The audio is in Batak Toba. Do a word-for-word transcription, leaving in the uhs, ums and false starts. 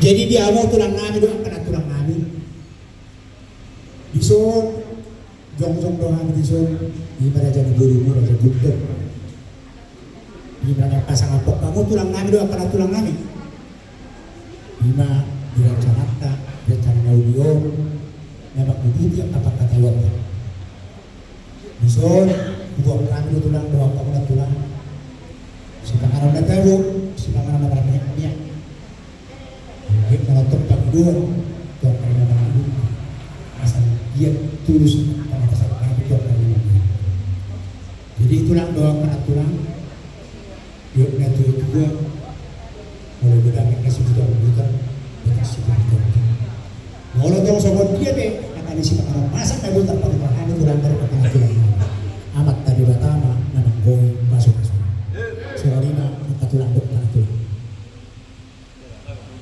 Jadi di hamu tulang nami dohot angka na tulang nami, dison jongjong do hami dison, ima raja ni borumu, Raja Gultom. Ima na pasangaphon hamu tulang nami dohot angka na tulang nami, ima di rencananta, rencana na uli on, na manggubuti angka pangkataion. Dison huboan hami do tulang dohot hamu na tulang sipanganon na tabo, sipanganon na marmiak-miak. Mungkin manonton pangidoan tu angka na mangihut, asa dia tulus pangatasan hami tu angka na mangihut. Jadi tulang dohot angka na tulang, dia na tua-tua, molo godang na sibuta-buta, godang sibuta-buta. Molo tong songon dia pe angka na sipanganon masak na boi tarpatupa hami tulang dohot angka na tulang.